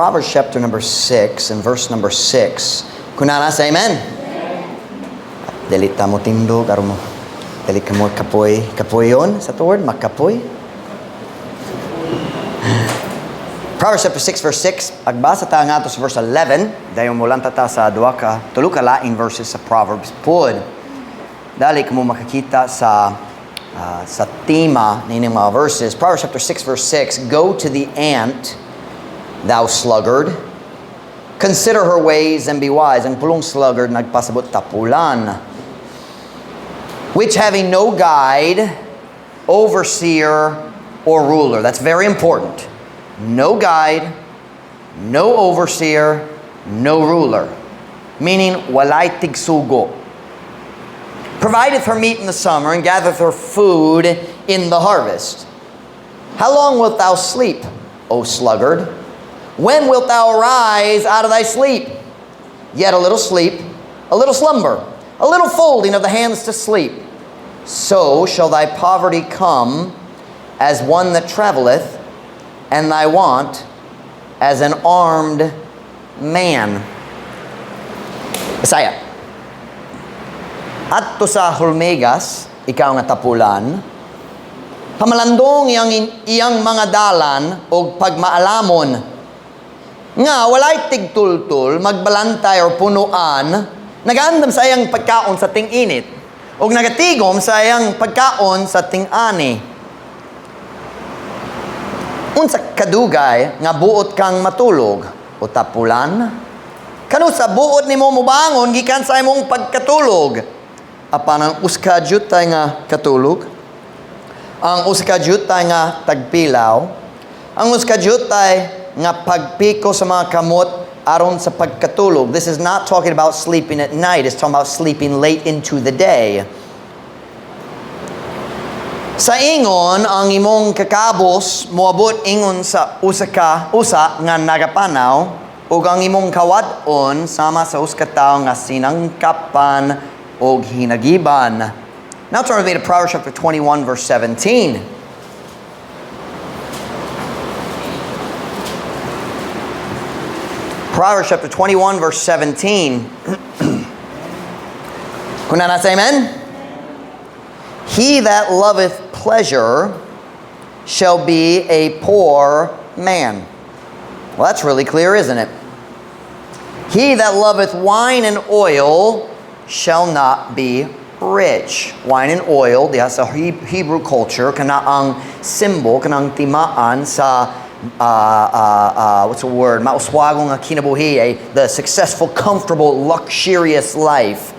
Proverbs chapter number 6 and verse number 6. Kunana, say amen. Dili ta mo tindog aron mo dili ka mo kapoy. Kapoyon sa the word makapoy. Proverbs chapter 6 verse 6. Agbasa ta ngadto sa verse 11. Dayon molanta ta sa duha ka tulo ka laing verses sa Proverbs pod. Dali kamo makakita sa tema nining mga verses. Proverbs chapter 6 verse 6. Go to the ant, thou sluggard. Consider her ways and be wise. Ang pulong sluggard nagpasabot tapulan. Which having no guide, overseer, or ruler. That's very important. No guide, no overseer, no ruler. Meaning, walay tigsugo. Provideth her meat in the summer and gathereth her food in the harvest. How long wilt thou sleep, O sluggard? When wilt thou arise out of thy sleep? Yet a little sleep, a little slumber, a little folding of the hands to sleep. So shall thy poverty come as one that traveleth, and thy want as an armed man. Bisaya. Adto sa hulmigas, ikaw nga tapulan, pamalandong iyang mga dalan og pagmaalamon, nga walay tigtultul, magbalantay or punuan, nagaandam sa iyang pagkaon sa ting-init, og nagatigom sa iyang pagkaon sa ting-ani. Unsa kadugay nga buot kang matulog o tapulan? Kanusa buot nimo mobangon gikan sa imong pagkatulog? Apan ang usa ka dyutay nga katulog, ang usa ka dyutay nga tagpilaw, ang usa ka dyutay nga pagpiko sa mga kamot aron sa pagkatulog. This is not talking about sleeping at night. It's talking about sleeping late into the day. Sa ingon, ang imong kakabos moabot ingon sa usa nga nagapanaw, ug ang imong kawad-on sama sa usa ka tawo nga sinangkapan og hinagiban. Now turn with me to Proverbs chapter 21 verse 17. Proverbs chapter 21 verse 17. Kunana, say amen. He that loveth pleasure shall be a poor man. Well, that's really clear, isn't it? He that loveth wine and oil shall not be rich. Wine and oil, diha sa Hebrew culture, kana ang symbol, kanang timaan sa what's the word? Mauswago nga kinabuhi, the successful, comfortable, luxurious life.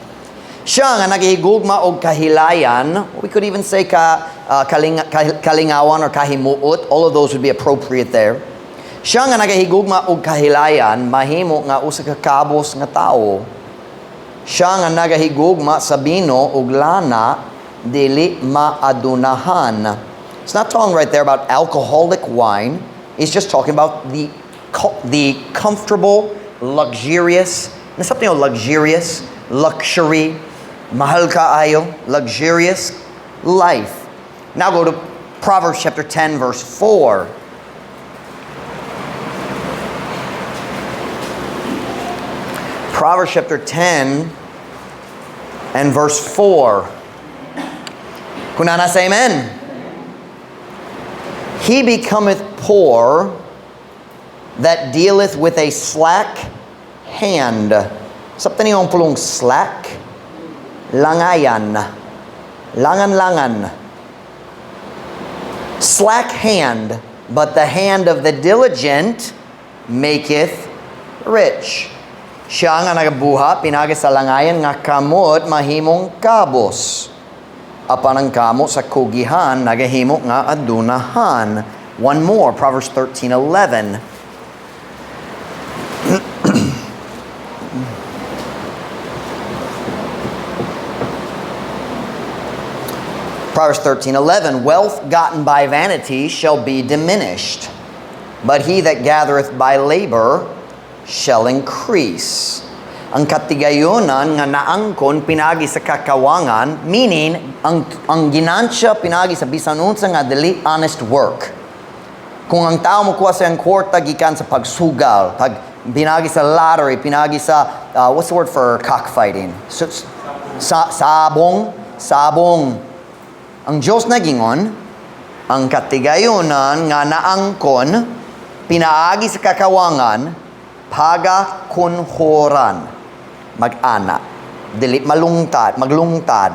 Siya nga naghihigugma og kahilayan, we could even say kalingawan or kahimuot, all of those would be appropriate there. Siya nga nagahigugma og kahilayan, mahimo nga usa ka kabos nga tawo. Siya nga nagahigugma sa bino ug lana, dili maadunahan. It's not talking right there about alcoholic wine. It's just talking about the comfortable, luxurious, something luxurious, luxury, mahal kaayo, luxurious life. Now go to Proverbs chapter 10, verse 4. Proverbs chapter 10 and verse 4. Kunana, say amen. He becometh poor that dealeth with a slack hand. Sabtan niyo ang pulong slack? Langayan. Langan-langan. Slack hand, but the hand of the diligent maketh rich. Siya nga nagabuha, pinagi sa langayan nga kamot mahimong kabos. Apan ang kamot sa kugihan, nagahimo nga adunahan. One more, Proverbs 13:11. Proverbs 13:11, wealth gotten by vanity shall be diminished, but he that gathereth by labor shall increase. Ang katigayunan nga naangkon pinagi sa kakawangan, meaning ang ginansya pinagi sa bisan unsa nga dili honest work. Kung ang tao mo kuha sa iyang kwarta gikan sa pagsugal, pag pinagi sa lottery, pinagi sa, what's the word for cockfighting? Sa, sabong, sabong. Ang Diyos nagingon, ang katigayunan nga naangkon, pinaagi sa kakawangan, pagakunhoran, mag-ana, dili malungtad, maglungtad,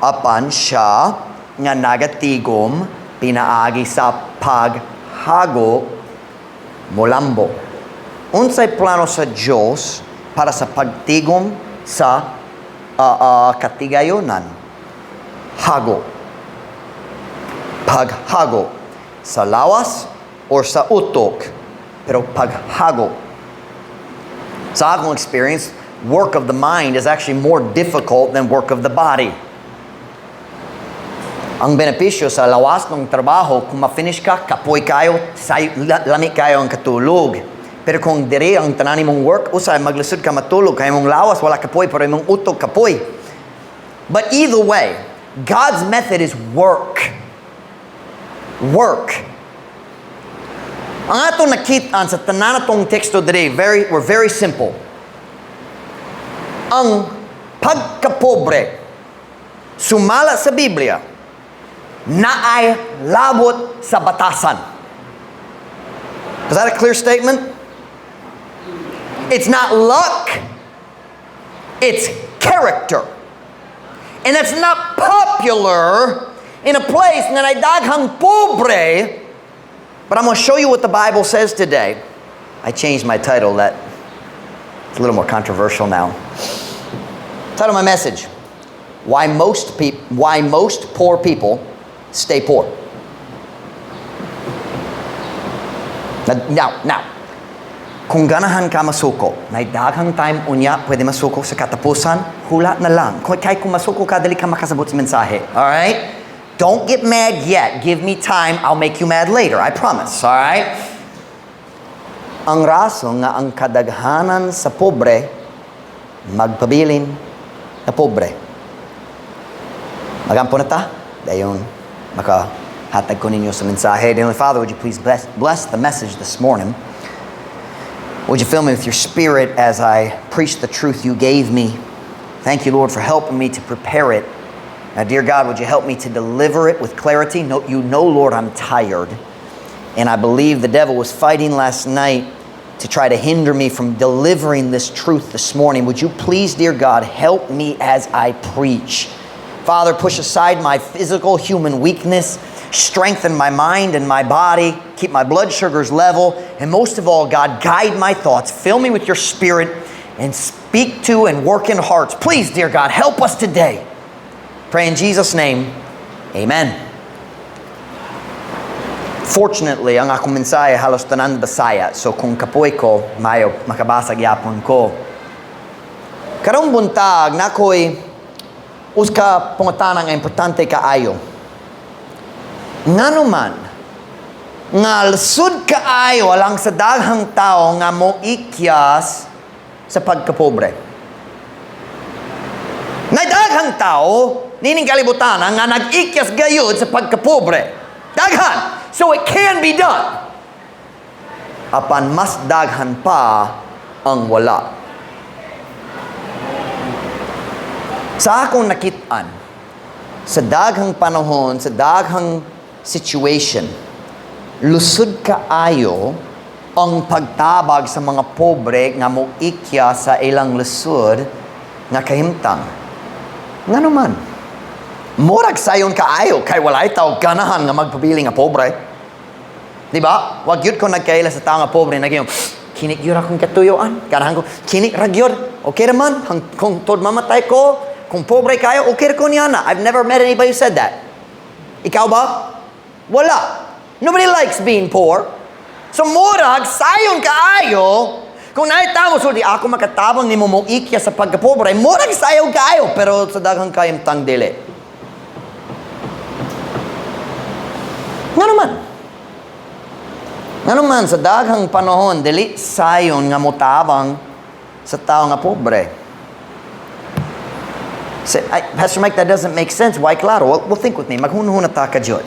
apan siya nga nagatigom, pinaagi sa paghago, molambo. Unsay plano sa Diyos para sa pagtigom sa katigayonan? Hago. Paghago. Sa lawas or sa utok. Pero paghago. Sa akong experience, work of the mind is actually more difficult than work of the body. Ang benepisyo sa lawas ng trabaho, kung ma-finish ka, kapoy kayo, lami kayo ang katulog. Pero kung diri ang tanan mong work, usay maglisod ka matulog, kay mong lawas wala kapoy, pero imong utok kapoy. But either way, God's method is work. Work. Ang atong nakit-an sa tanan natong teksto today, we're very simple. Ang pagkapobre, sumala sa Biblia, naay labot sa batasan. Is that a clear statement? It's not luck, it's character. And that's not popular in a place nga naay daghang pobre. But I'm going to show you what the Bible says today. I changed my title. That it's a little more controversial now. Title of my message: Why Most Poor People Stay Poor. Now, kung ganahan ka masuko, na daghang time unya pwede masuko sa katapusan, hula na lang. Kay kung masuko ka, dili ka makasabot sa mensahe. All right? Don't get mad yet. Give me time. I'll make you mad later. I promise. All right? Ang rason nga ang kadaghanan sa pobre, magpabilin na pobre. Magampo na ta. Dayon, makahatag ko ninyo sa mensahe. Dear Father, would you please bless the message this morning? Would you fill me with your Spirit as I preach the truth you gave me? Thank you, Lord, for helping me to prepare it. Now, dear God, would you help me to deliver it with clarity? No, Lord, I'm tired. And I believe the devil was fighting last night to try to hinder me from delivering this truth this morning. Would you please, dear God, help me as I preach? Father, push aside my physical human weakness, strengthen my mind and my body, keep my blood sugars level, and most of all, God, guide my thoughts, fill me with your Spirit, and speak to and work in hearts. Please, dear God, help us today. Pray in Jesus' name, amen. Fortunately, ang akong mensahe halos tanan Bisaya. So kung kapoy ko, mayo makabasa gyapon ko. Karong buntag nakoy usa ka pangutana nga importante kaayo. Ngano man nga lisod kaayo alang sa daghang tao nga moikyas sa pagkapobre? Na daghang tao nining kalibutan nga nag-ikyas gayud sa pagkapobre. Daghan. So it can be done. Apan mas daghan pa ang wala. Sa akong nakit-an, sa daghang panahon, sa daghang situation, lusod kaayo ang pagtabag sa mga pobre nga moikya sa ilang lisod nga kahimtang. Ngano man? Murag sayon kaayo kay walay tao ganahan nga magpabili nga pobre. Di ba? Wag gyud ko nagkaila sa tao nga pobre nagyong kini gyud akong katuyoan. Ganahan ko kini ra gyud. Okay ra man kung tod mamatay ko, kung pobre kayo, okay ra ko niya na. I've never met anybody who said that. Ikaw ba? Wala. Nobody likes being poor. So murag sayon kaayo kung naita mo sulti ako makatabang nimo mo ikya sa pagkapobre, murag sayon kaayo pero sa daghang kahimtang dili. Nga naman. Nga naman sa daghang panahon dili sayon nga motabang sa tao nga pobre. Say, Pastor Mike, that doesn't make sense. Why klaro? Well, think with me. Maghunhuna ta ka jud.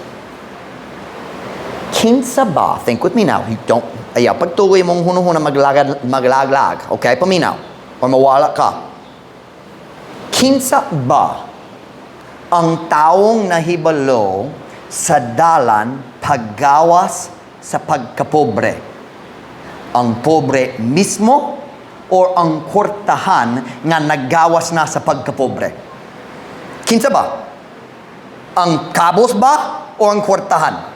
Kinsa ba? Think with me now. You don't, ayaw, pagtugoy mong hunuhuna maglagad, maglaglag. Okay, paminaw. Or mawala ka. Kinsa ba ang taong nahibalo sa dalan paggawas sa pagkapobre? Ang pobre mismo or ang kwartahan nga naggawas na sa pagkapobre? Kinsa ba? Ang kabos ba o ang kwartahan?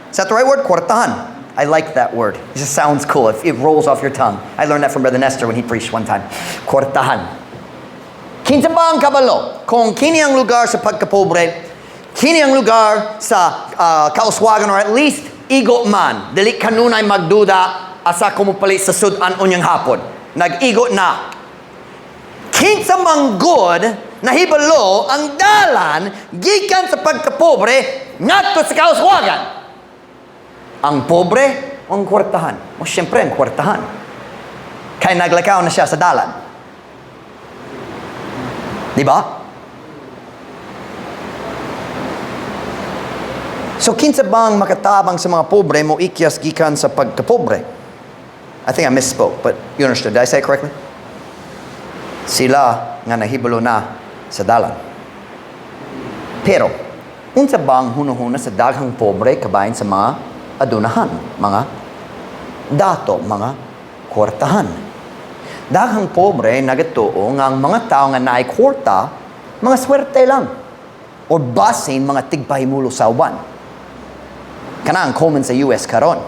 Is that the right word? Kwartahan. I like that word. It just sounds cool. It rolls off your tongue. I learned that from Brother Nestor when he preached one time. Kwartahan. Kinsa ba ang kabalo? Kung kini ang lugar sa pagkapobre, kini ang lugar sa kauswagan or at least igo man. Dili kanunay magduda asa ko mopalit sa sud-an unyang hapon. Nag-igo na. Kinsa man gud nahibalo ang dalan gikan sa pagkapobre ngadto sa kauswagan? Ang pobre o ang kwartahan? O siyempre, ang kwartahan. Kaya naglakaw na siya sa dalan. Di ba? So, kinsa bang makatabang sa mga pobre mo ikyas gikan sa pagkapobre? I think I misspoke, but you understood. Did I say it correctly? Sila nga nahibalo na sa dalan. Pero, unsa bang hunuhuna sa daghang pobre kabahin sa mga adunahan, mga dato, mga kwartahan? Daghang pobre nagatuo nga ang mga tao nga naay kwarta, mga swerte lang or basin mga tigpahimulo sa uban. Kana ang common sa US karon.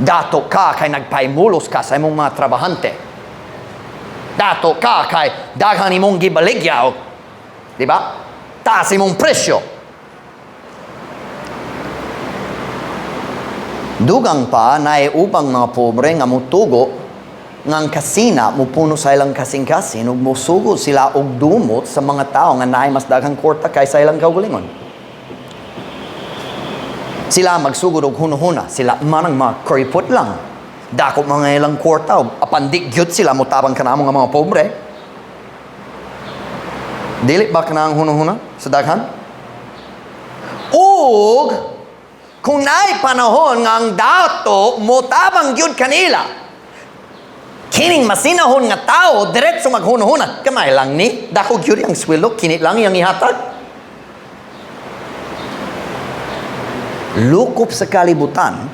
Dato ka kay nagpahimulos ka sa imong mga trabahante. Dato ka kay daghan imong gibaligya, di ba? Taas imong presyo. Dugang pa naay ubang mga pobre nga mutugo ngang kasina mupuno sa ilang kasing-kasin ug mosugod sila og dumot sa mga tawo nga naay mas daghang kwarta kaysa ilang kaugalingon. Sila magsugod og hunuhuna, sila man ang mga kuripot lang. Dako mga ilang kwarta, apan di gyud sila motabang kanamo nga mga pobre. Dili ba kanang hunuhuna sa daghan? Ug kung naay panahon nga ang dato motabang gyud kanila, kining masinahon nga tao diretso maghunuhuna, kamay lang ni, dako gyud ang sweldo, kini lang iyang ihatag. Lukop sa kalibutan,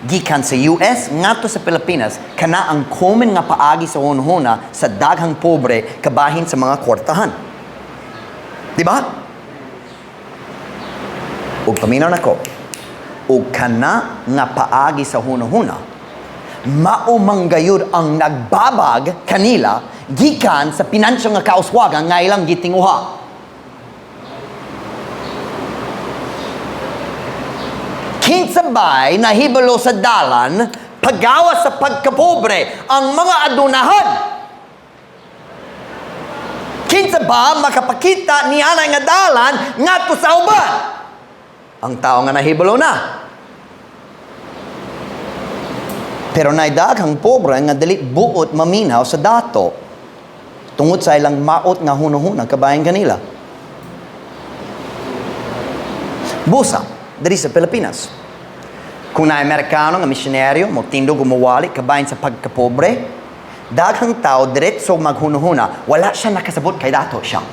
gikan sa US ngadto sa Pilipinas, kana ang common nga paagi sa hunuhuna sa daghang pobre kabahin sa mga kwartahan. Di ba? Ug paminaw nako, ug kana nga paagi sa hunuhuna, mao man gayud ang nagbabag kanila gikan sa pinansyo nga kauswagan nga ilang gitinguha. Kinsa bay nahibalo sa dalan paggawas sa pagkapobre ang mga adunahan? Kinsa ba makapakita niana nga dalan ngadto sa uban? Ang tao nga nahibalo na. Pero naay daghang pobre nga dili buot maminaw sa dato tungod sa ilang maot nga hunuhuna kabahin kanila. Busa, diri sa Pilipinas, kung na Amerikano nga misyonaryo motindog o mowali kabahin sa pagkapobre, daghang tao diretso maghunuhuna, wala siya nakasabot kay dato siya.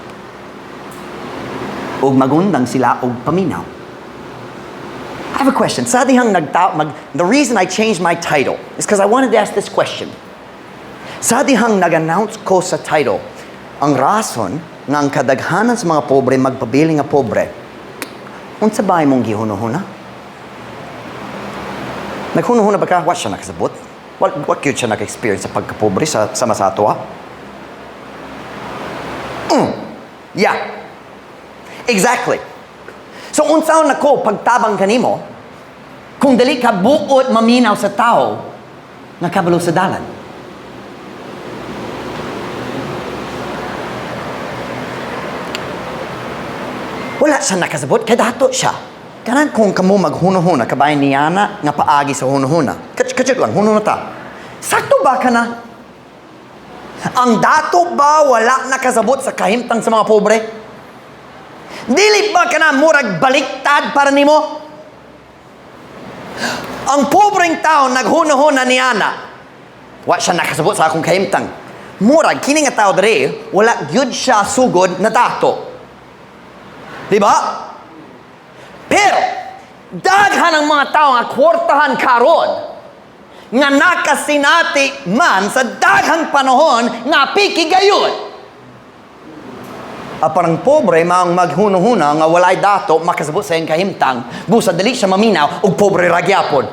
Ug magundang sila og paminaw. I have a question. Sa dihang the reason I changed my title is because I wanted to ask this question. Sa dihang nag-announce ko sa title, ang rason nga ang kadaghanan sa mga pobre magpabili nga pobre, unsa ba imong gihunuhuna? Naghunuhuna ba ka? Wa siya nakasabot? What gyud siya naka-experience sa pagkapobre sa masatwa? Yeah. Exactly. So unsaon nako pagtabang kanimo kung dili ka buot maminaw sa tao nga kabalo sa dalan? Wala siya nakasabot kay dato siya. Kanan kung kamo maghunuhuna kabahin niyana nga paagi sa hunuhuna. Kachut lang, hunuhuna ta. Sakto ba ka na? Ang dato ba wala nakasabot sa kahimtang sa mga pobre? Dili ba ka na murag baliktad para nimo? Ang pobreng tao naghunahuna niana. Wa siya nakasabot sa akong kahimtang. Murag kini nga tao diri, wala gyud siya sugod na dato. Di ba? Pero daghan ang mga tao nga kwartahan karon nga nakasinati man sa daghang panahon nga piki gayud. Apan ang pobre maong maghunuhuna nga walay dato makasabot sa iyang kahimtang, busa dili siya maminaw ug pobre ra gyapon.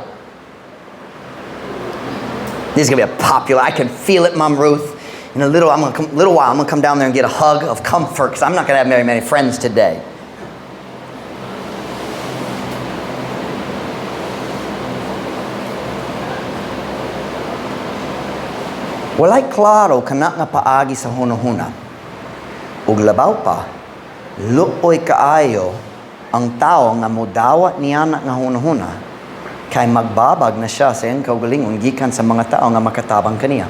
This is gonna be a popular. I can feel it, Mom Ruth. In a little, I'm gonna come, little while, I'm gonna come down there and get a hug of comfort because I'm not gonna have very many friends today. Walay klaro kana nga paagi sa hunahuna. Ug labaw pa, luoy kaayo ang tao nga modawat niya na nga hunahuna kay magbabag na siya sa iyang kaugalingon gikan sa mga tao nga makatabang kaniya.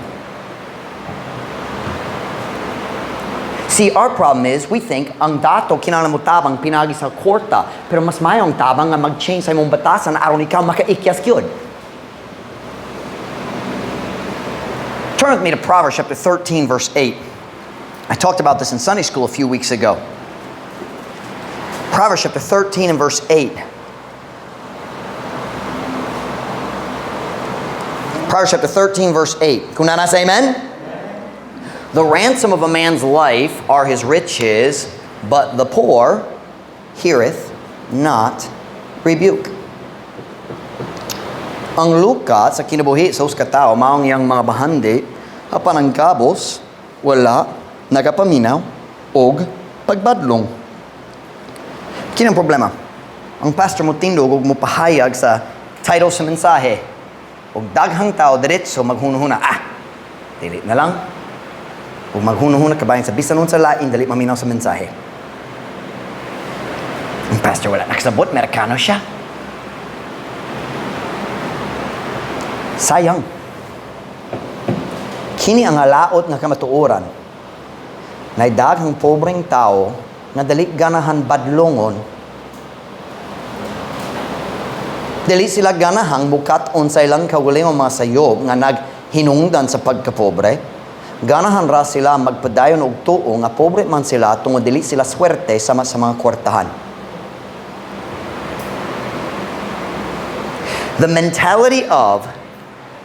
See, our problem is we think ang dato kinahanglan mo tabang pinagi sa kwarta, pero mas maayo ang tabang nga mag-change sa imong batasan aron ikaw makaikyas gyud. Turn with me to Proverbs chapter 13 verse 8. I talked about this in Sunday school a few weeks ago. Proverbs chapter 13 and verse 8. Proverbs chapter 13 verse 8. Kung naa na, say amen? The ransom of a man's life are his riches, but the poor heareth not rebuke. Ang lukat sa kinabuhi sa usa ka tawo mao ang iyang mga bahandi, apan ang kabos wala nagapaminaw og pagbadlong. Kini ang problema. Ang pastor mo tindog og mopahayag sa title sa mensahe. Og daghang tao diretso maghunahuna, ah, dili na lang. Ug maghunahuna kabahin sa bisan unsa lain, dali maminaw sa mensahe. Ang pastor wala nakasabot, Amerikano siya. Sayang. Kini ang halaot nga kamatuoran. Nay daghang pobreng tao nga dali ganahan badlongon. Dili sila ganahang mukat-on sa ilang kaugalingong mga sayob nga naghinungdan sa pagkapobre. Ganahan ra sila magpadayon og tuo nga pobre man sila tungod dili sila swerte sama sa mga kwartahan. The mentality of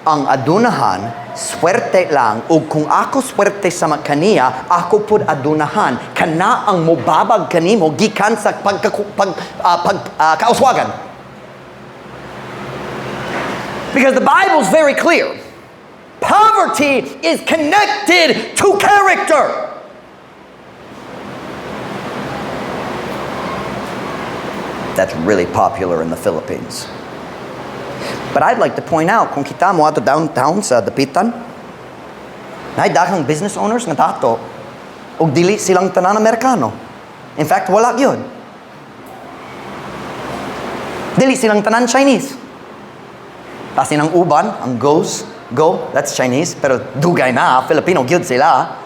ang adunahan, swerte lang, ug kung ako swerte sa kaniya, ako pud adunahan. Kana ang mobabag kanimo gikan sa pag kauswagan. Because the Bible's very clear. Poverty is connected to character. That's really popular in the Philippines. But I'd like to point out, kung kita mo ato downtown sa Dapitan, naay daghang business owners nga dato, og dili silang tanan Amerikano. In fact, wala gyud. Dili silang tanan Chinese. Kasi ng uban, ang goes, go, that's Chinese, pero dugay na, Filipino gyud sila.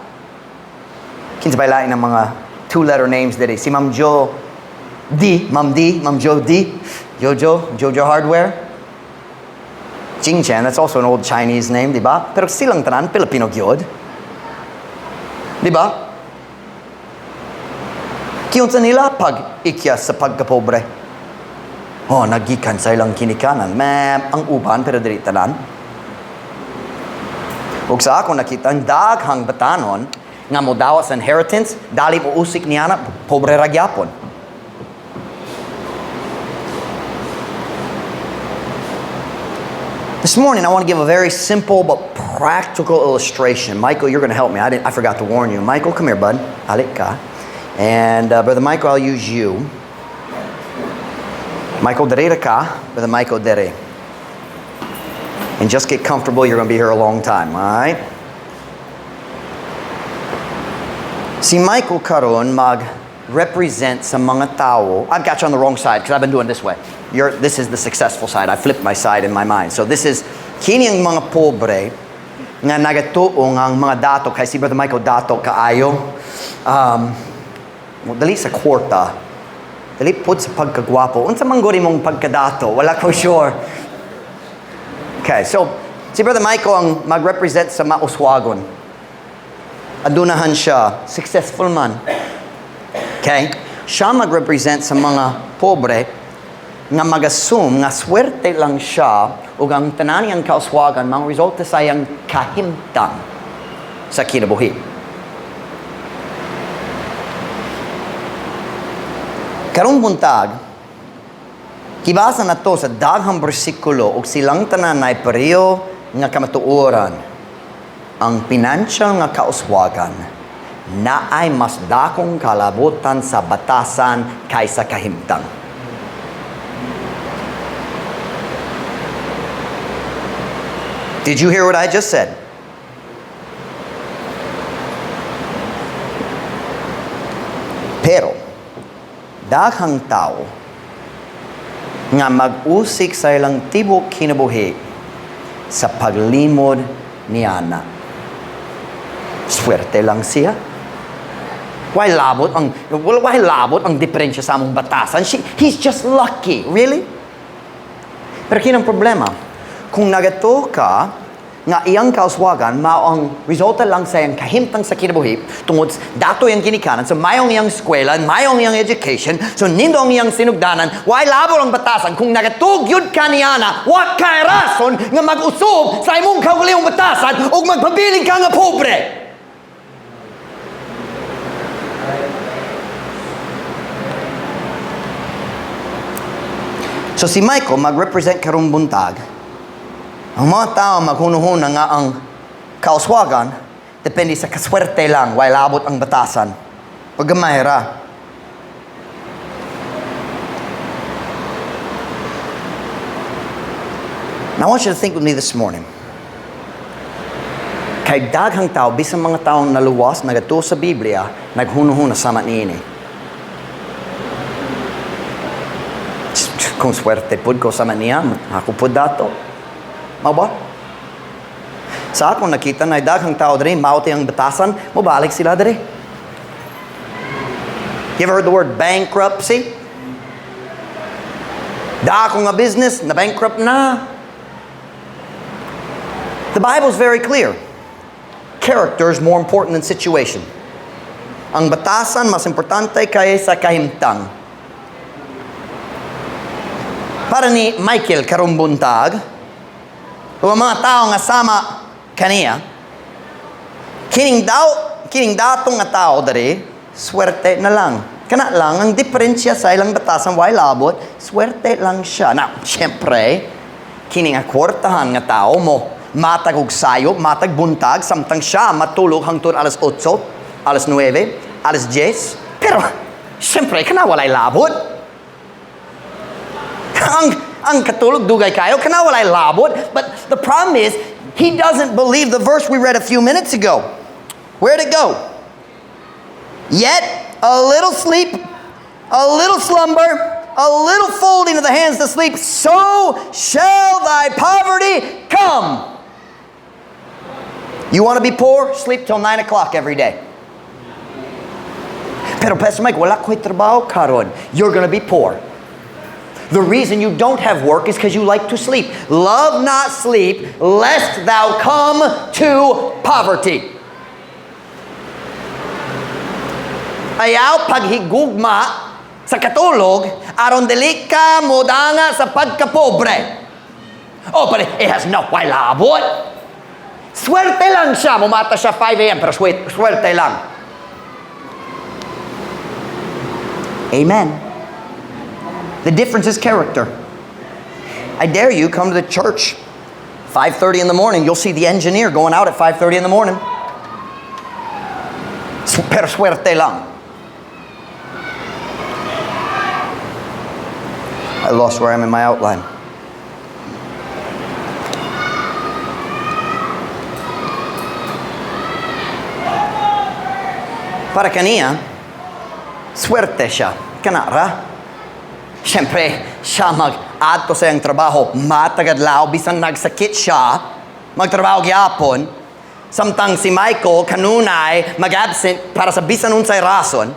Kinsa ba lain ang mga two-letter names diri? Si Ma'am Jo D, Ma'am D, Ma'am Jo D, Jojo, Jojo Hardware. Jing Chen, that's also an old Chinese name, di ba? Pero silang tanan, Filipino gyud. Di ba? Kiunsa nila pag ikyas sa pagkapobre? Oh, nagikan sa ilang kinikanan. Ma'am, ang uban, pero dili tanan. Ug sa ako nakita, ang daghang batanon nga modawa sa inheritance, dali mo usik niya na, pobre ra gyapon. This morning, I want to give a very simple but practical illustration. Michael, you're going to help me. I didn't, I forgot to warn you. Michael, come here, bud. Alik ka. And Brother Michael, I'll use you. Michael, dere ka. Brother Michael, dere. And just get comfortable. You're going to be here a long time, all right? Si Michael karon mag-represent sa mga tao. I've got you on the wrong side because I've been doing this way. This is the successful side. I flipped my side in my mind. So this is kini ang mga pobre nga nagatuo nga ang mga dato kay si Brother Michael dato kaayo. Dali sa kwarta. Dali pud sa pagkagwapo. Unsa man guri mong pagkadato? Wala ko sure. Okay, so si Brother Michael ang mag-represent sa mauswagon. Adunahan siya, successful man. Okay? Siya mag-represent sa mga pobre nga mag-assume nga swerte lang siya ug ang tanan niyang kauswagan mga resulta sa iyang kahimtang sa kinabuhi. Karong buntag, gibasa na to sa daghang bersikulo ug silang tanan ay pareho nga kamatuoran. Ang pinansyal nga kauswagan naay mas dakong kalabutan sa batasan kaysa kahimtang. Did you hear what I just said? Pero, daghang tao nga mag-usik sa ilang tibok kinabuhi sa paglimod niana. Swerte lang siya. Why labot ang diferensya sa among batasan? He's just lucky. Really? Pero kinang problema, kung nagato ka nga iyang kauswagan mao ang resulta lang sa iyang kahimtang sa kinabuhi tungod dato iyang ginikanan, so mayong iyang eskwela, mayong iyang education, so nindo ang iyang sinugdanan, why labot ang batasan? Kung nagatug yun ka niana, wa kay rason nga mag-usob sa imong kaugalingong batasan ug magpabilin ka nga pobre. So si Michael mag-represent karong buntag. Ang mga tao maghunuhuna nga ang kauswagan depende sa kaswerte lang, while labot ang batasan. Paggamay ra. Now I want you to think with me this morning. Kay daghang tao, bisan mga taong naluwas, nagatuo sa Biblia, naghunuhuna sama niini. Kung swerte pud ko sama niya, ako pud dato. Mao ba? Sa akong nakita na daghang tao diri, mao ang batasan, mobalik sila diri. You ever heard the word bankruptcy? Dako nga business, na bankrupt na. The Bible's very clear. Character is more important than situation. Ang batasan mas importante kaysa kahimtang. Para ni Michael karong buntag, ug ang mga tao nga sama kaniya, kining datong nga tao diri, swerte na lang. Kana lang ang diferensya sa ilang batasan way labot, swerte lang siya. Now, syempre, kining akwartahan nga tao mo matag og sayo, matag buntag, samtang siya matulog hangtod alas 8, alas 9, alas 10. Pero, syempre, kana walay labot. Ang katulog dugay kayo, kana walay labot. But the problem is, he doesn't believe the verse we read a few minutes ago. Where'd it go? Yet, a little sleep, a little slumber, a little folding of the hands to sleep, so shall thy poverty come. You want to be poor? Sleep till 9 o'clock every day. Pero Pastor Mike, wala ko'y trabaho karon. You're going to be poor. The reason you don't have work is because you like to sleep. Love not sleep, lest thou come to poverty. Ayaw paghigugma sa katulog, aron dili ka modanga sa pagkapobre. Oh, but it has no way labot. Swerte lang siya. Mumata siya 5 a.m. pero swerte lang. Amen. The difference is character. I dare you, come to the church 5:30 in the morning. You'll see the engineer going out at 5:30 in the morning. Pero swerte lang. I lost where I'm in my outline. Para kaniya, swerte siya. Kana ra. Siyempre, siya mag-adto sa iyang trabaho, matag-adlaw, bisan nagsakit siya, magtrabaho gyapon, samtang si Michael kanunay mag-absent para sa bisan unsay rason,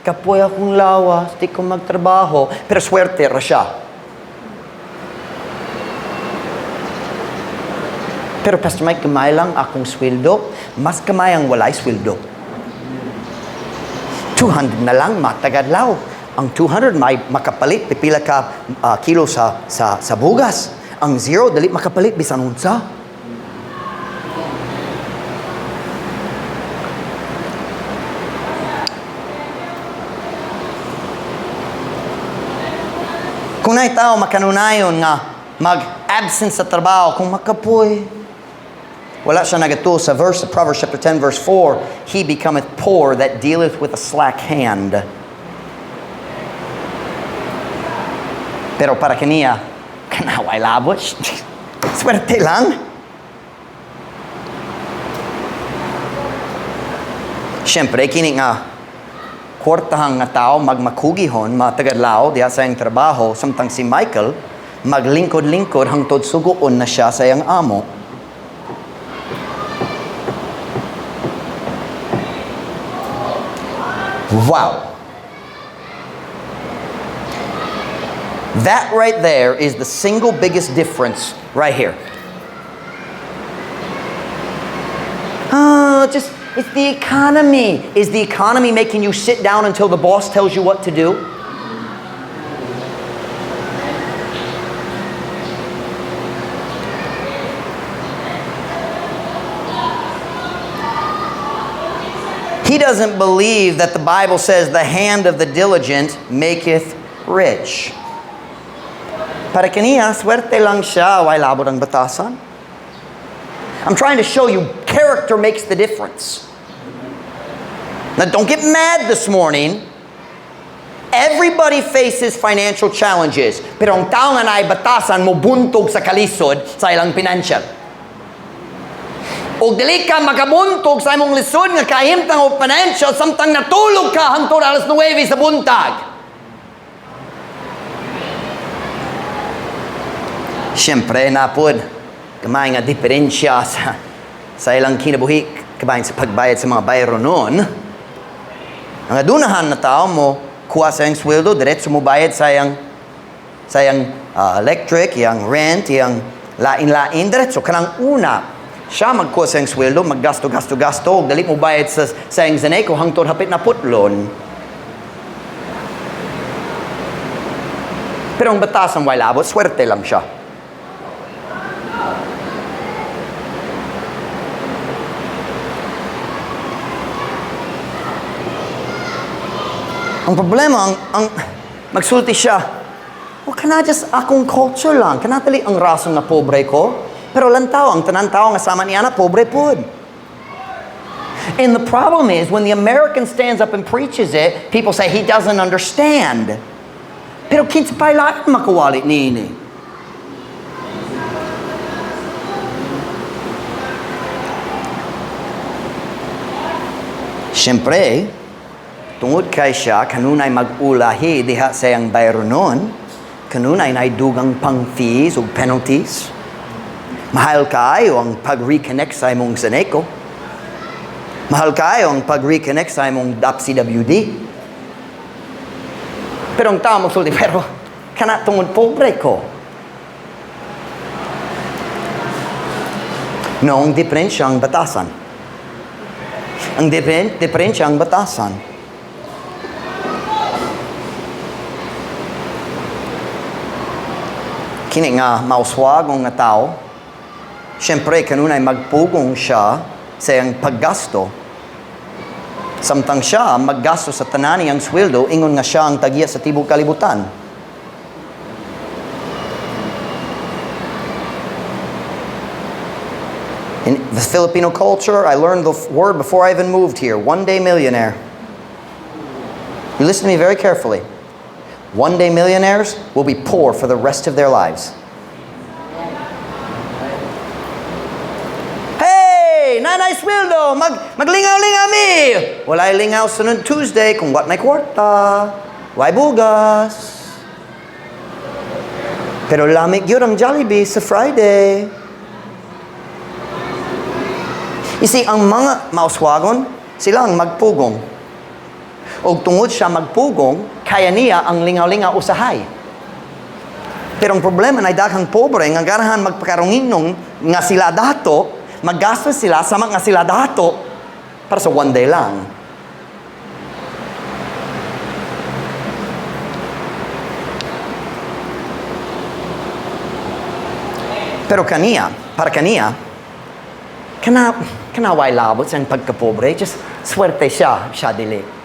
kapoy akong lawas, di ko magtrabaho, pero swerte ra siya. Pero Pastor Mike, gamay lang akong sweldo. Mas gamay ang walay sweldo. 200 na lang matagadlaw. Ang 200 may makapalit pipila ka kilo sa bugas. Ang zero dali makapalit bisan unsa. Kung naay tao makanunayon nga mag-absent sa trabaho, kung makapoy, wala siya nagatuo sa verse, Proverbs chapter 10, verse 4, "He becometh poor that dealeth with a slack hand." Pero para kaniya, kanaway labot. Swerte lang. Siyempre, kini nga kwartahang nga tao magmakugihon matagadlaw diha sa iyang trabaho, samtang si Michael maglingkod-lingkod hangtod suguon na siya sa iyang amo. Wow. That right there is the single biggest difference right here. Oh, just, it's the economy. Is the economy making you sit down until the boss tells you what to do? He doesn't believe that the Bible says the hand of the diligent maketh rich. Para kaniya, swerte lang siya, way labot ang batasan. I'm trying to show you character makes the difference. Now, don't get mad this morning. Everybody faces financial challenges. Pero ang tao nga naay batasan mo buntog sa kalisod sa ilang financial. Og dili ka makabuntog sa imong lisod nga kahimtang o financial samtang natulog ka hangtod alas 9 sa buntag. Siyempre, napod, gamay nga diferensya sa ilang kinabuhi, kabahin sa pagbayad sa mga bayro noon. Ang adunahan na tao mo, kuha sa iyang sweldo, diretso mo bayad sa iyang electric, iyang rent, iyang lain-lain, diretso. Kanang una, siya magkuha sa iyang sweldo, maggasto, gasto, gasto, ug dali mo bayad sa iyang Zeneko hangtod hapit na putlon. Pero ang batasan way labot, swerte lang siya. Ang problema, ang magsulti siya, "Oh, kana just akong culture lang. Kana tali ang rason nga pobre ko." Pero lantaw, ang tanan tao nga sama niya na, pobre pod. And the problem is, when the American stands up and preaches it, people say he doesn't understand. Pero kinsa pa'y lain makawali niini? Siyempre, tungod kay siya, kanunay mag-ulahi diha sa iyang bayronon, kanunay nay dugang pang fees ug penalties. Mahal kaayo ang pag-reconnect sa imong Zeneko. Mahal kaayo ang pag-reconnect sa imong DOPCWD. Pero ang tao magsulti, "Pero kana tungod pobre ko." No, ang diferensya ang batasan. Ang diferensya ang batasan. Kini nga mauswagong nga tao, siyempre kanunay magpugong siya sa iyang paggasto. Samtang siya maggasto sa tanan niyang sweldo, ingon nga siya ang tagiya sa tibok kalibutan. In the Filipino culture, I learned the word before I even moved here: one day millionaire. You listen to me very carefully. One day millionaires will be poor for the rest of their lives. "Hey, nanay sweldo, maglingaw-lingaw mi." Walay lingaw sunod Tuesday kung wat may kwarta. Way bugas. Pero lamig yun ang Jollibee sa Friday. You see, ang mga mauswagon, sila ang magpugong. Og tungod siya magpugong, kaya niya ang lingaw-lingaw usahay. Pero ang problema na daghang pobre nga ganahan magpakarunginong nga sila dato, maggasto sila sama nga sila dato para sa one day lang. Pero kaniya, para kaniya, kana way labot sa pagkapobre, just swerte siya, siya dili.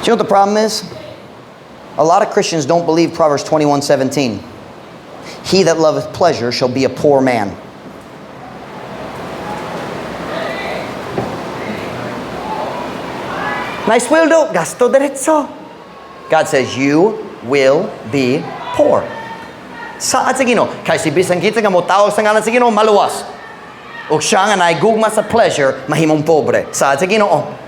Do you know what the problem is? A lot of Christians don't believe Proverbs 21:17. "He that loveth pleasure shall be a poor man." Nice sweldo, gasto diretso. God says, "You will be poor." Saad sa Ginoo? Kay si bisan kinsa nga motawag sa ngalan sa Ginoo maluwas. Ug siya nga naigugma sa pleasure, mahimong pobre. Saad sa Ginoo.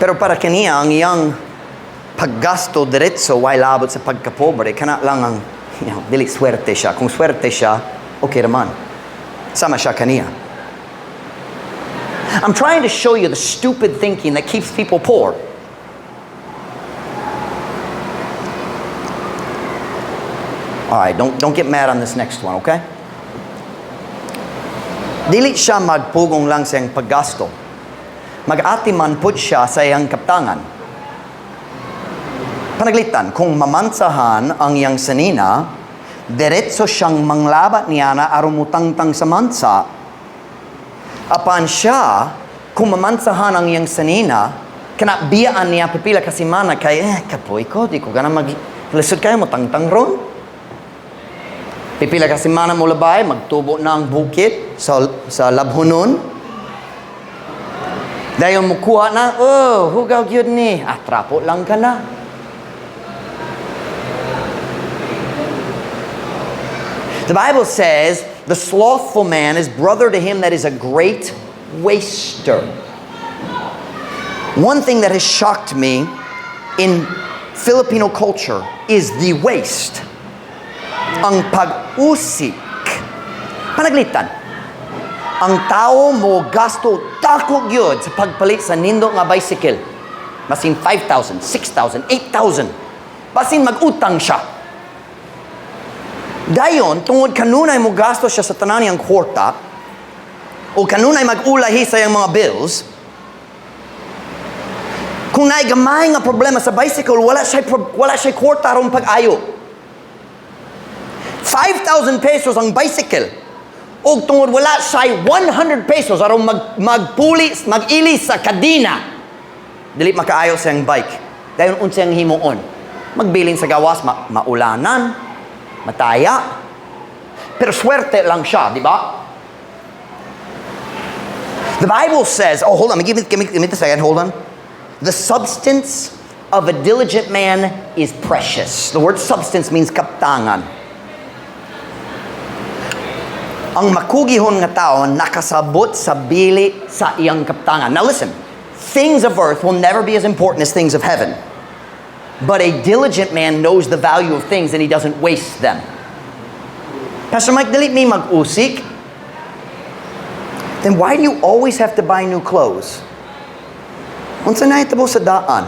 Pero para kaniya, ang iyang paggasto diretso way labot sa pagkapobre, kana lang ang, dili swerte siya. Kung swerte siya, okay raman. Sama siya kaniya. I'm trying to show you the stupid thinking that keeps people poor. All right, don't get mad on this next one, okay? Dili siya magpugong lang sa iyang paggasto. Mag-atiman pud siya sa iyang kaptangan. Panaglitan, kung mamansahan ang iyang sanina, diretso siyang manglabat niya na aron mutangtang sa mansa. Apan siya, kung mamansahan ang iyang sanina, kana biyaan niya pipila ka semana kay, kapoy ko, di ko gana mag, lisod kayo mo tangtang ron. Pipila ka semana mo labay, magtubo na ang bukit sa labhunon. Dayon mukuha na, oh, hugaw gyud ni. Ah, trapo lang ka na. The Bible says, "The slothful man is brother to him that is a great waster." One thing that has shocked me in Filipino culture is the waste. Ang pag-usik. Panaglitan. Ang tao mo gasto dako gyud sa pagpalit sa nindot nga bicycle. Basin 5,000, 6,000, 8,000. Basin mag-utang siya. Dayon, tungod kanunay mo gasto siya sa tanan niyang kwarta, o kanunay mag-ulahi sa iyang mga bills, kung naay gamay nga problema sa bicycle, wala siya kwarta aron pag-ayo. 5,000 pesos ang bicycle. O tungod wala siya 100 pesos aron magpuli, mag-ili sa kadina. Dili makaayo sa iyang bike. Dayon unsa iyang himuon? Magbilin sa gawas, maulanan, mataya. Pero swerte lang siya, di ba? The Bible says, oh, hold on, give me a second, hold on. "The substance of a diligent man is precious." The word "substance" means kaptangan. Ang makugihon nga tao nakasabot sa bili sa iyang kaptangan. Now listen, things of earth will never be as important as things of heaven. But a diligent man knows the value of things and he doesn't waste them. "Pastor Mike, dili mi mag-usik." Then why do you always have to buy new clothes? Unsa na itabo sa daan?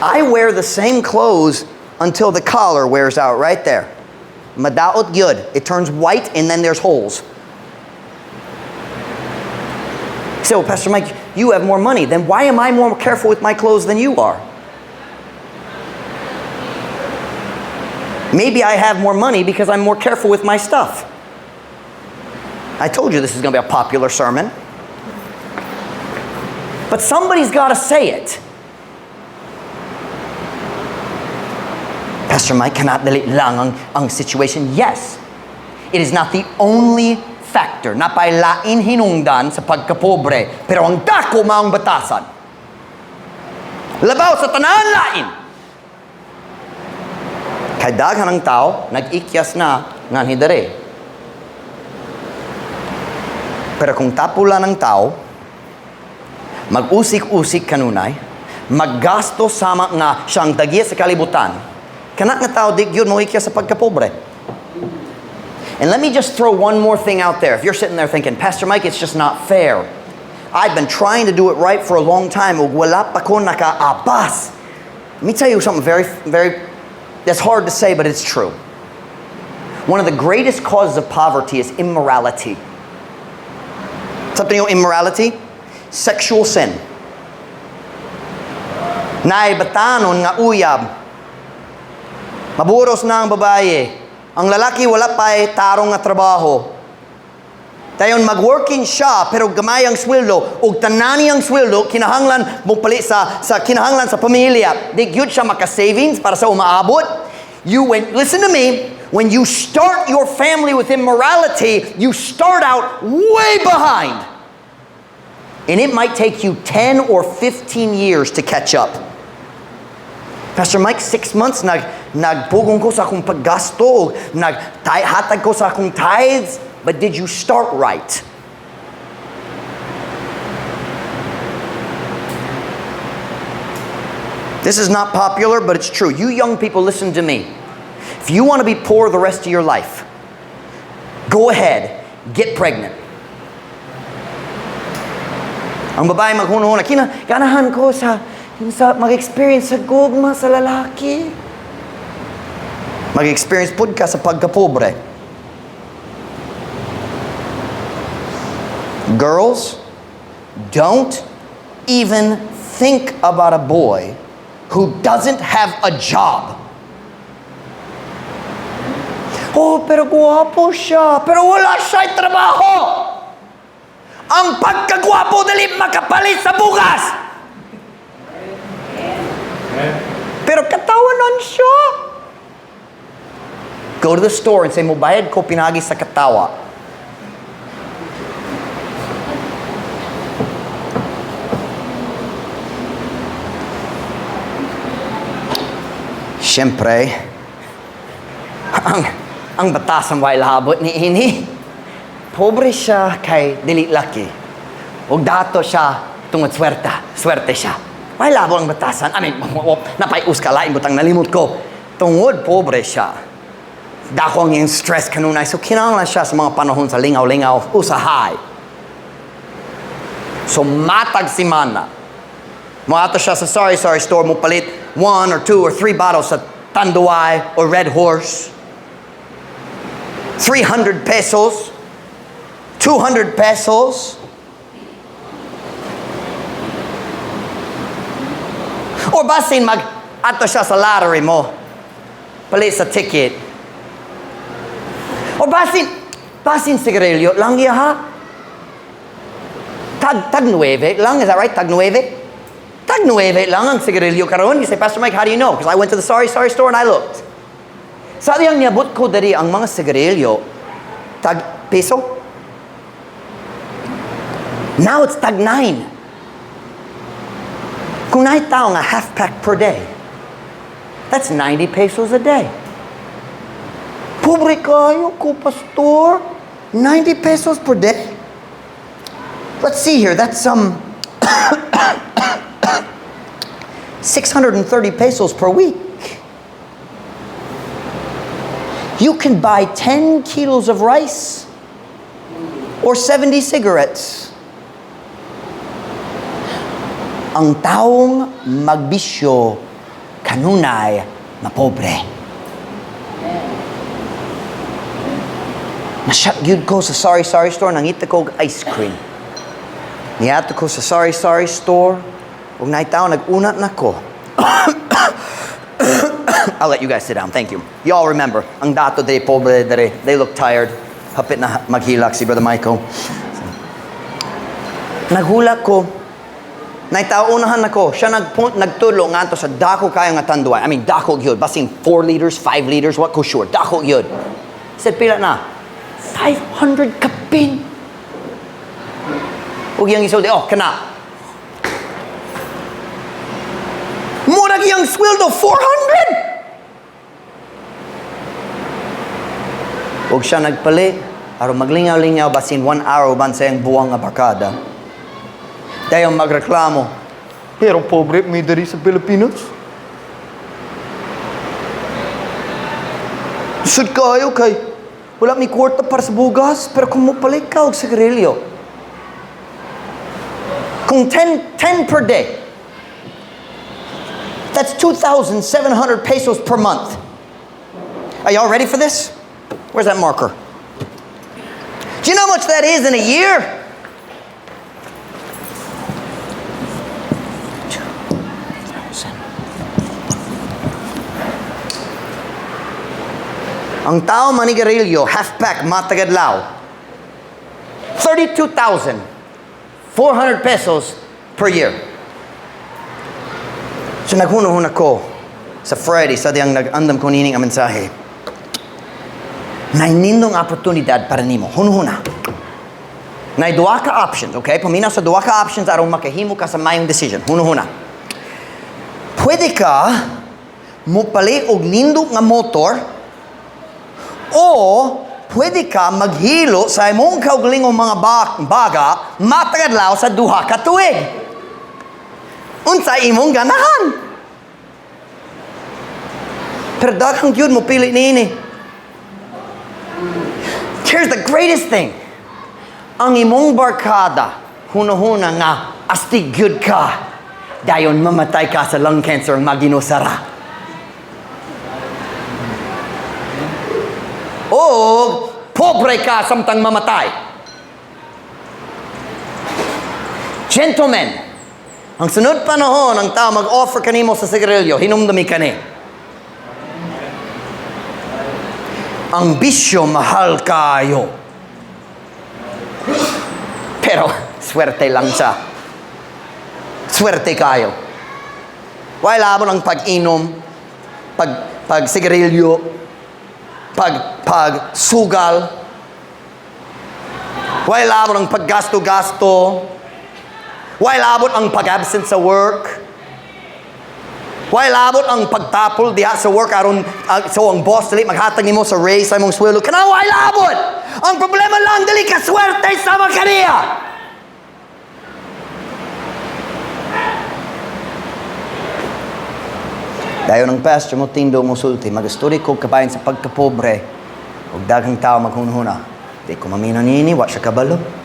I wear the same clothes until the collar wears out right there. Madaot gyud. It turns white and then there's holes. So, "Pastor Mike, you have more money." Then why am I more careful with my clothes than you are? Maybe I have more money because I'm more careful with my stuff. I told you this is going to be a popular sermon. But somebody's got to say it. "Pastor Mike, kana dili lang ang situation." Yes. It is not the only factor. Napay lain hinungdan sa pagkapobre. Pero ang dako maong batasan. Labaw sa tanan lain. Kay daghan ang tao, nag-ikyas na nganhi dere. Pero kung tapula ng tao, mag-usik-usik kanunay, maggasto sama nga siyang dagya sa kalibutan, Kana nga tao di gyud mohikya sa pagkapobre. And let me just throw one more thing out there. If you're sitting there thinking, "Pastor Mike, it's just not fair. I've been trying to do it right for a long time, ug wala pa ko nakaabas." Let me tell you something very, very, that's hard to say, but it's true. One of the greatest causes of poverty is immorality. Something, you know immorality? Sexual sin. Naay batanon nga uyab. Maburos na ang babae. Ang lalaki wala pa tarong nga trabaho. Dayon mag-working siya pero gamay ang sweldo ug tanan niyang sweldo kinahanglan mo palit sa kinahanglan sa pamilya. Di gyud siya maka-savings para sa umaabot. You when listen to me, when you start your family with immorality, you start out way behind. And it might take you 10 or 15 years to catch up. "Pastor Mike, 6 months nagpugong ko sa akong paggasto, naghatag ko sa akong tithes." But did you start right? This is not popular, but it's true. You young people, listen to me. If you want to be poor the rest of your life, go ahead, get pregnant. Ang babae maghunahuna, kina, ganahan ko sa mag-experience sa gugma sa lalaki. Mag-experience pud ka sa pagkapobre. Girls, don't even think about a boy who doesn't have a job. "Oh, pero guwapo siya. Pero wala siya trabaho." Ang pagkagwapo dili makapalit sa bugas. Pero katawanan siya. Go to the store and say, "Mubayad ko pinagi sa katawa." Siyempre, ang batasan way labot ni ini. Pobre siya kay dili laki. Ug dato siya tungod swerta. Swerte siya. Way labot ang batasan. I mean, napay-us ka lain butang nalimot ko. Tungod pobre siya. Dako ang iyang stress kanunay. So kinahanglan siya sa mga panahon sa lingaw-lingaw, usahay. So matag simana, moadto siya sa sari-sari store, mo palit one or two or three bottles sa Tanduay or Red Horse. 300 pesos, 200 pesos. Or basin mag ato siya sa lottery mo. Palit sa ticket. Or basin sigarilyo lang iya ha. Tag nueve lang, is that right? Tag nueve? Tag nueve lang ang sigarilyo karon. You say, "Pastor Mike, how do you know?" Because I went to the sari-sari store and I looked. Sa diyang niabot ko diri ang mga sigarilyo, tag piso. Now it's tag 9. Kung naay tao nga half pack per day, that's 90 pesos a day. "Pobre kayo ko, Pastor. 90 pesos per day?" Let's see here. That's 630 pesos per week. You can buy 10 kilos of rice or 70 cigarettes. Ang taong magbisyo kanunay mapobre. Na-shock gyud ko sa sari-sari store, nangita ko og ice cream. Niadto ko sa sari-sari store, ug naay tao nag-unat na ko. I'll let you guys sit down, thank you. You all remember, ang dato diri, pobre diri, they look tired. Hapit na maghilak si Brother Michael. Naghulak ko, naay tao unahan nako, siya nagtulo ngadto sa dako kayo nga Tanduay. I mean, dako gyud, basin 4 liters, 5 liters, wa ko sure. Dako gyud. Said, "Pila na?" 500 kapin. Ug iyang isulti, "Oh, kana." Murag iyang sweldo, 400! Ug siya nagpali, aron maglingaw-lingaw basin one hour uban sa iyang buwang nga barkada. Dayon magreklamo, "Pero pobre mi diri sa Pilipinas." Sad kaayo kay wala mi kwarta para sa bugas, pero kung mopalit ka og sigarilyo, kung 10, 10 per day, that's 2,700 pesos per month. Are y'all ready for this? Where's that marker? Do you know how much that is in a year? 2,000. Ang tao manigarilyo, half pack, matag adlaw, 32,400 pesos per year. So naghunahuna ko sa Friday, sa diyang nag-andam ko nining ang mensahe. Naay nindot nga oportunidad para nimo. Hunhuna. Naay duha ka options, okay? Paminaw sa duha ka options aron makahimo ka sa mayong decision. Hunhuna. Pwede ka mopalit og nindot nga motor o pwede ka maghilo sa imong kaugalingong mga baga matag adlaw sa 2 ka tuig. Unsa imong ganahan? Pero daghang gyud mo pili niini. Here's the greatest thing. Ang imong barkada, hunahuna nga astig gyud ka. Dayon mamatay ka sa lung cancer ang maginusara. O pobre ka samtang mamatay. Gentlemen, ang sunod panahon ang tao mag-offer kanimo sa sigarilyo, hinumdumi kani. Ang bisyo, mahal kaayo. Pero swerte lang siya. Swerte kaayo. Way labot ang pag-inom, pag sigarilyo, pag sugal. Way labot ang paggasto-gasto. Way labot ang pag-absent sa work. Way labot ang pagtapol diha sa work aron so ang boss dili maghatag nimo sa raise sa imong sweldo. Kana way labot. Ang problema lang, dili ka swerte sama kaniya. Dayon ang pastor mo tindog mosulti, "Magastorya ko kabahin sa pagkapobre," ug daghang tao maghunhuna, "Di ko maminaw niini, wa siya kabalo."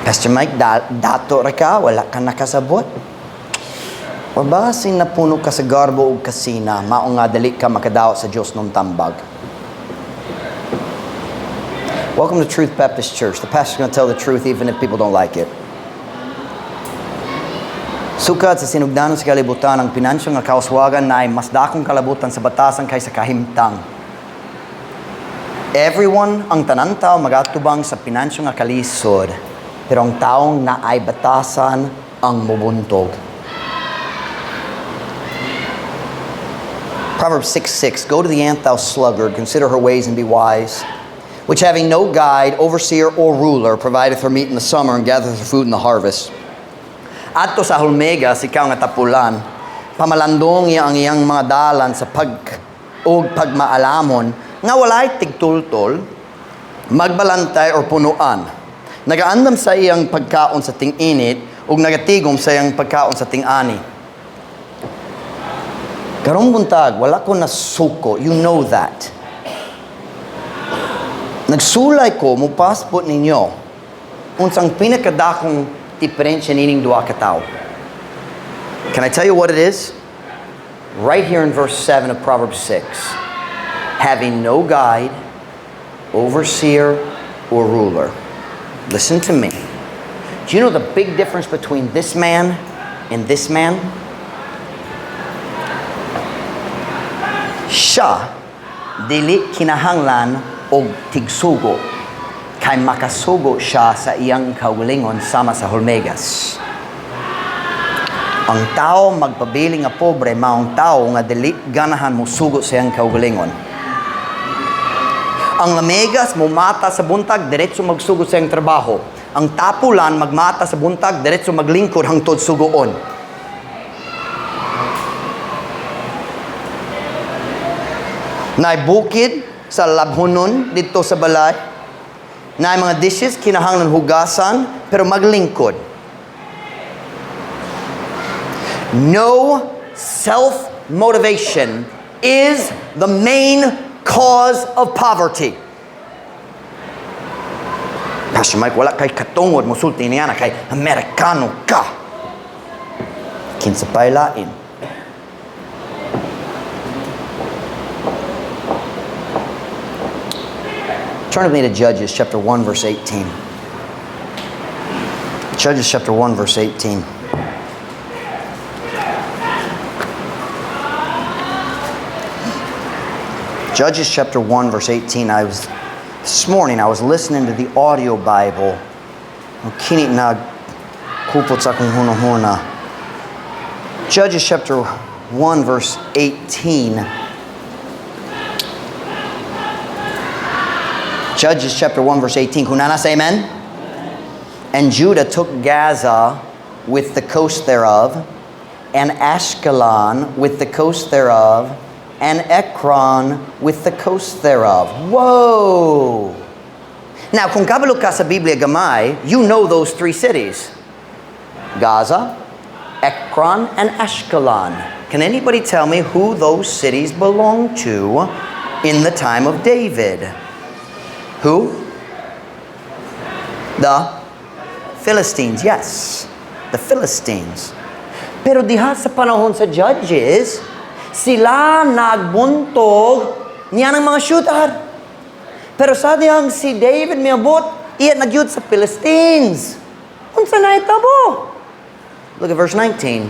Pastor Mike, dato ra ka, wala ka nakasabot. O basin napuno ka sa garbo ug kasina, mao nga dali ka makadaot sa Dios nung tambag. Welcome to Truth Baptist Church. The pastor's going to tell the truth even if people don't like it. Sukad sa sinugdanan sa kalibutan, ang pinansyo nga kauswagan na ay mas dakong kalabutan sa batasan kaysa kahimtang. Everyone, ang tanan tao magatubang sa pinansyo nga kalisod, pero ang taong naay batasan ang mubuntog. Proverbs 6:6. "Go to the ant, thou sluggard, consider her ways and be wise, which having no guide, overseer, or ruler, provideth her meat in the summer and gathereth her food in the harvest." Adto sa hulmigas, ikaw nga tapulan, pamalandong iya ang iyang mga dalan sa pag og pagmaalamon, nga walay tigtultol, magbalantay or punuan. Nagaandam sa iyang pagkaon sa ting-init ug nagatigom sa iyang pagkaon sa ting-ani. Karong buntag, wala ko nasuko. You know that. Nagsulay ko, mupasbot ninyo, unsang pinakadakong diferensya nining duha ka tawo. Can I tell you what it is? Right here in verse 7 of Proverbs 6. Having no guide, overseer, or ruler. Listen to me. Do you know the big difference between this man and this man? Siya, dili kinahanglan og tigsugo kay makasugo siya sa iyang kaugalingon sama sa hulmigas. Ang tao magpabili nga pobre maong tao nga dili ganahan mo sugo sa iyang kaugalingon. Ang lamegas mumata sa buntag, diretso magsugo sa iyang trabaho. Ang tapulan magmata sa buntag, diretso maglingkod hangtod sugoon. Naay bukid sa labhunon didto sa balay. Naay mga dishes kinahanglan hugasan, pero maglingkod. No self-motivation is the main cause of poverty. Pastor Mike, wala kay katungod mosulti niya na kay Amerikano ka. Kinsa pa'y lain. Turn with me to Judges chapter 1 verse 18. Judges chapter 1 verse 18. Judges chapter 1 verse 18. I was this morning I was listening to the audio Bible. Kini na kupot sa akong hunahuna. Judges chapter 1 verse 18. Judges chapter 1 verse 18. Kung naa na, say amen. And Judah took Gaza with the coast thereof, and Ashkelon with the coast thereof, and Ekron with the coast thereof. Whoa! Now, kung kabalo ka sa Biblia gamay, you know those three cities. Gaza, Ekron, and Ashkelon. Can anybody tell me who those cities belong to in the time of David? Who? The Philistines, yes. The Philistines. Pero diha sa panahon sa Judges, sila nagbuntog niya ng mga syudad. Pero sa dihang si David miabot, iya na gyud sa Philistines. Unsa na itabo? Look at verse 19.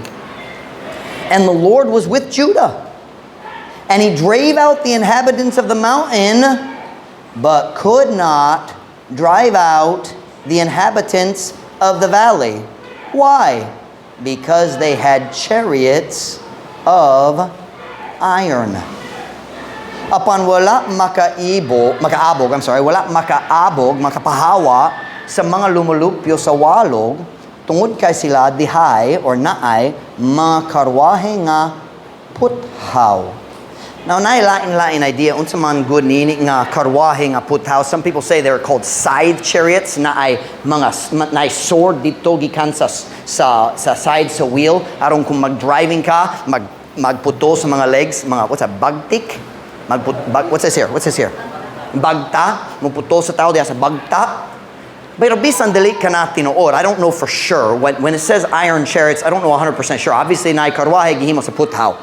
And the Lord was with Judah, and he drave out the inhabitants of the mountain, but could not drive out the inhabitants of the valley. Why? Because they had chariots of iron. Apan wala makaibo, makaabog, I'm sorry, wala makaabog, makapahawa sa mga lumulupyo sa walog, tungod kay sila dihay or naay mga karwahe nga puthaw. Now, naay lain-lain idea unsa man gud nini nga karwahe nga puthaw. Some people say they're called scythe chariots, naay mga naay sword dito gikan sa side sa wheel aron kung mag-driving ka, magputo sa mga legs, mga, what's that, bagtik? What's this here? What's this here? Bagta, muputo sa tao diha sa bagta. Pero bisan dili ka na tinuod, I don't know for sure. When it says iron chariots, I don't know 100% sure. Obviously, naay karwahe gihimo sa puthaw.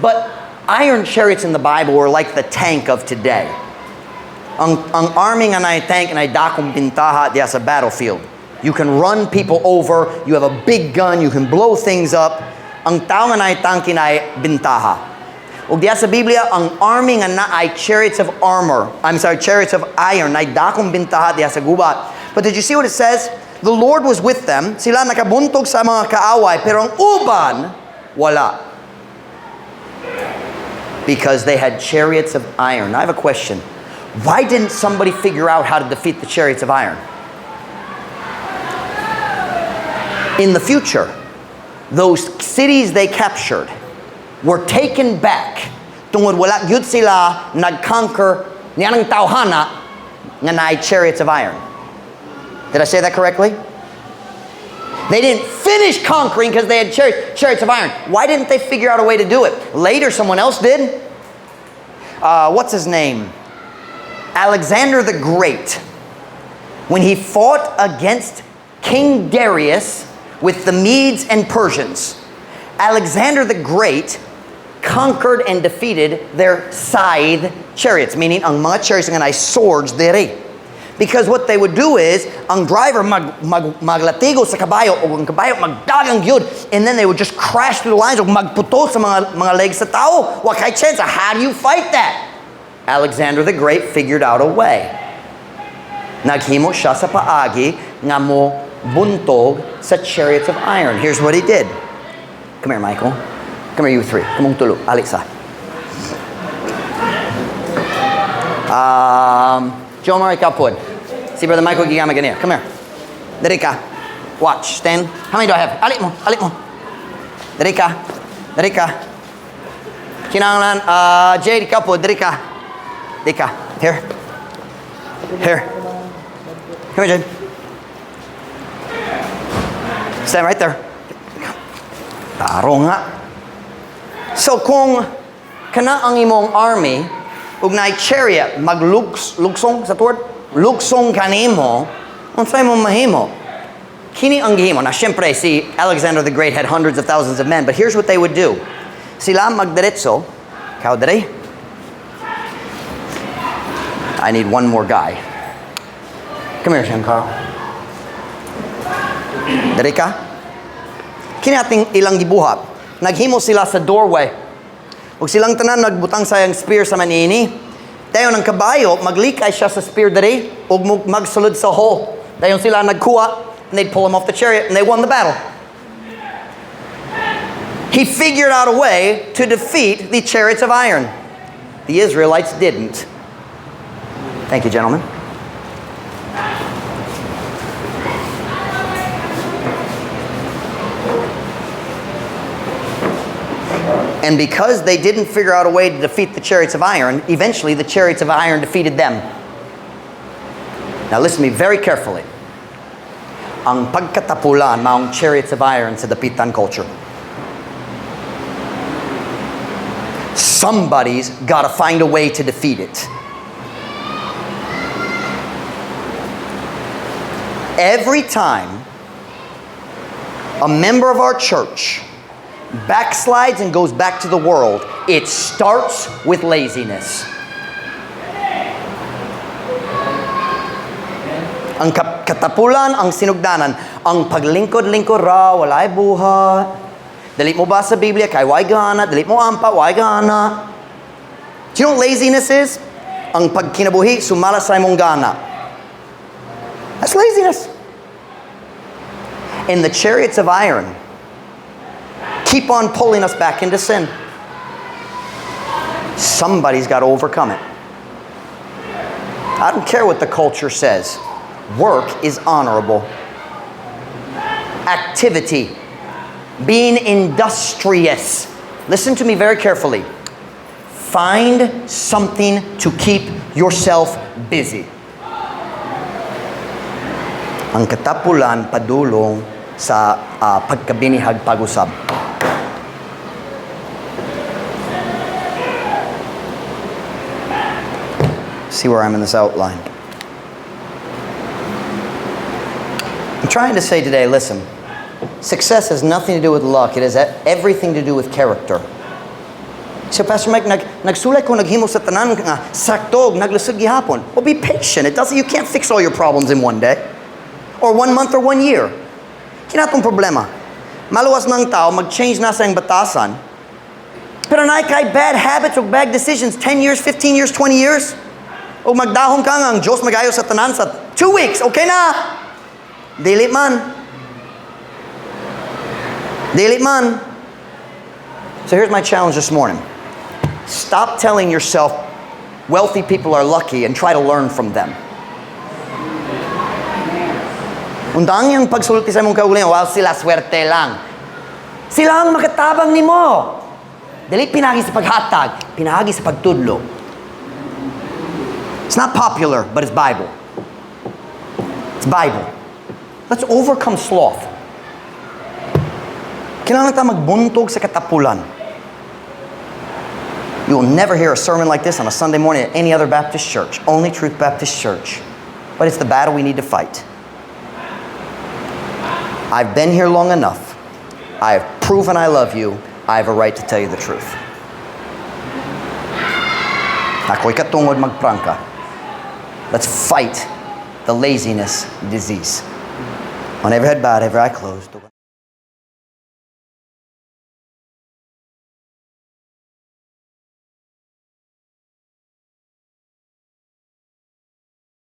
But iron chariots in the Bible were like the tank of today. Ang army nga naay tank naay dakong bintaha diha sa battlefield. You can run people over, you have a big gun, you can blow things up. Ang tao nga naay tangke naay bintaha. Ug diha sa Biblia, ang army nga naay chariots of armor, I'm sorry, chariots of iron, naay dakong bintaha diha sa gubat. But did you see what it says? The Lord was with them. Sila nakabuntog sa mga kaaway, pero ang uban, wala. Because they had chariots of iron. I have a question. Why didn't somebody figure out how to defeat the chariots of iron? In the future, those cities they captured were taken back tungod wala gyud sila nag-conquer niyanang tawhana nga naay chariots of iron. Did I say that correctly? They didn't finish conquering because they had chariots of iron. Why didn't they figure out a way to do it? Later, someone else did. What's his name? Alexander the Great. When he fought against King Darius with the Medes and Persians, Alexander the Great conquered and defeated their scythe chariots, meaning ang mga chariots nga naay swords diri. Because what they would do is, ang driver maglatigo sa kabayo, o ang kabayo magdagang gyud, and then they would just crash through the lines o magputol sa mga legs sa tao. Wa kay chance. How do you fight that? Alexander the Great figured out a way. Naghimo siya sa paagi nga mo buntog sa chariots of iron. Here's what he did. Come here, Michael. Come here, you three. Come on, tulo. Alexa. Jomar, ikaw pod. Si Brother Michael gigama ganiya. Come here. Diri ka. Watch. Stand. How many do I have? Ali mo. Ali mo. Diri ka. Diri ka. Kinahanglan, Jade, ikaw pod. Diri ka. Diri ka. Here. Here. Come here, Jade. Stand right there. Taro nga. So kung kana ang imong army ug naay chariot maglugs lugsong sa tuod, lugsong kanimo, unsay mo mahimo? Kini ang gihimo. Now, syempre, si Alexander the Great had hundreds of thousands of men, but here's what they would do. Sila magdiretso, ikaw dere. I need one more guy. Come here, Giancarlo. Dere ka. Kini ating ilang gibuhat. Naghimo sila sa doorway. Ug silang tanan nagbutang sa iyang spear sa manini. Dayon ang kabayo, maglikay siya sa spear dere ug magsulod sa hole. Dayon sila nagkuha and they'd pull him off the chariot and they won the battle. He figured out a way to defeat the chariots of iron. The Israelites didn't. Thank you, gentlemen. And because they didn't figure out a way to defeat the chariots of iron, eventually the chariots of iron defeated them. Now listen to me very carefully. Ang pagkatapulan maong chariots of iron sa Dapitan culture. Somebody's got to find a way to defeat it. Every time a member of our church backslides and goes back to the world, it starts with laziness. Ang katapulan, ang sinugdanan, ang paglingkod-lingkod ra, walay buhat. Dili mo basa Biblia, kay way gana. Dili mo ampa, way gana. Do you know what laziness is? Ang pagkinabuhi, sumala sa imong gana. That's laziness. And the chariots of iron keep on pulling us back into sin. Somebody's got to overcome it. I don't care what the culture says. Work is honorable. Activity. Being industrious. Listen to me very carefully. Find something to keep yourself busy. Ang katapulan padulong sa pagkabinihag pag-usab. See where I'm in this outline. I'm trying to say today, listen, success has nothing to do with luck. It has everything to do with character. So Pastor Mike, nagsulay ko naghimo sa tanan nga sakto naglisod gihapon. Well, be patient. It doesn't, you can't fix all your problems in one day or one month or one year. Kinatong problema. Maluwas ng tao, mag-change na sa iyang batasan. Pero naay kay bad habits o bad decisions 10 years, 15 years, 20 years. O magdahom ka nga ang Diyos magayo sa tanan sa 2 weeks, okay na. Dili man. Dili man. So here's my challenge this morning. Stop telling yourself wealthy people are lucky and try to learn from them. Undang yung pagsulti sa imong kaugalingon, well, sila swerte lang. Sila ang makatabang nimo. Dili pinagi sa paghatag, pinagi sa pagtudlo. It's not popular, but it's Bible. It's Bible. Let's overcome sloth. Kailangan ta magbuntog sa katapulan. You will never hear a sermon like this on a Sunday morning at any other Baptist church. Only Truth Baptist Church. But it's the battle we need to fight. I've been here long enough. I have proven I love you. I have a right to tell you the truth. Ako'y katungod magprangka. Let's fight the laziness disease. On every head bowed, every eye closed.